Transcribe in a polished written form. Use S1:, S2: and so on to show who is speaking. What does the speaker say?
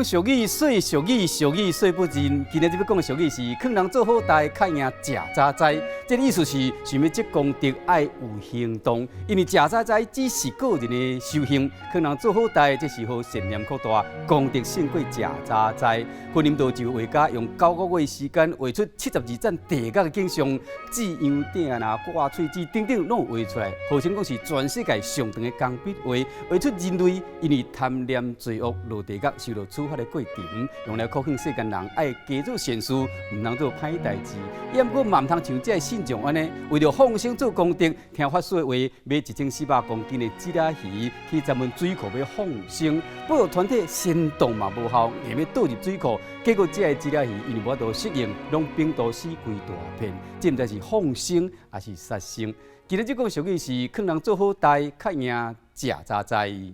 S1: 講俗語，說俗語，俗語說不盡。今日欲講的俗語是：勸人做好代，較贏食早知。這个意思是，想欲積功德，愛有行動。因為食早知只是個人的修行，勸人做好代，這是予善念擴大，功德勝過食早知。雲林道一位畫家用9個月時間畫出72盞地獄的景象，紫陽頂啦、掛喙子等等，攏畫出來，號稱講是全世界上長的鋼筆畫，畫出人類因為貪念罪惡落地獄受到處罰的過程，用來苦勸世間人愛加做善事，毋通做歹代誌。毋過嘛毋通像這个信眾按呢，為著放生做功德，聽法師的話，買1400公斤的膣仔魚去專門水庫欲放生，保育團體煽動嘛無效，硬欲倒入水庫，結果這个膣仔魚因為無法度適應，攏病毒死規大片，這毋知是放生抑是殺生。今日這個俗語是勸人做好代，較贏食早知。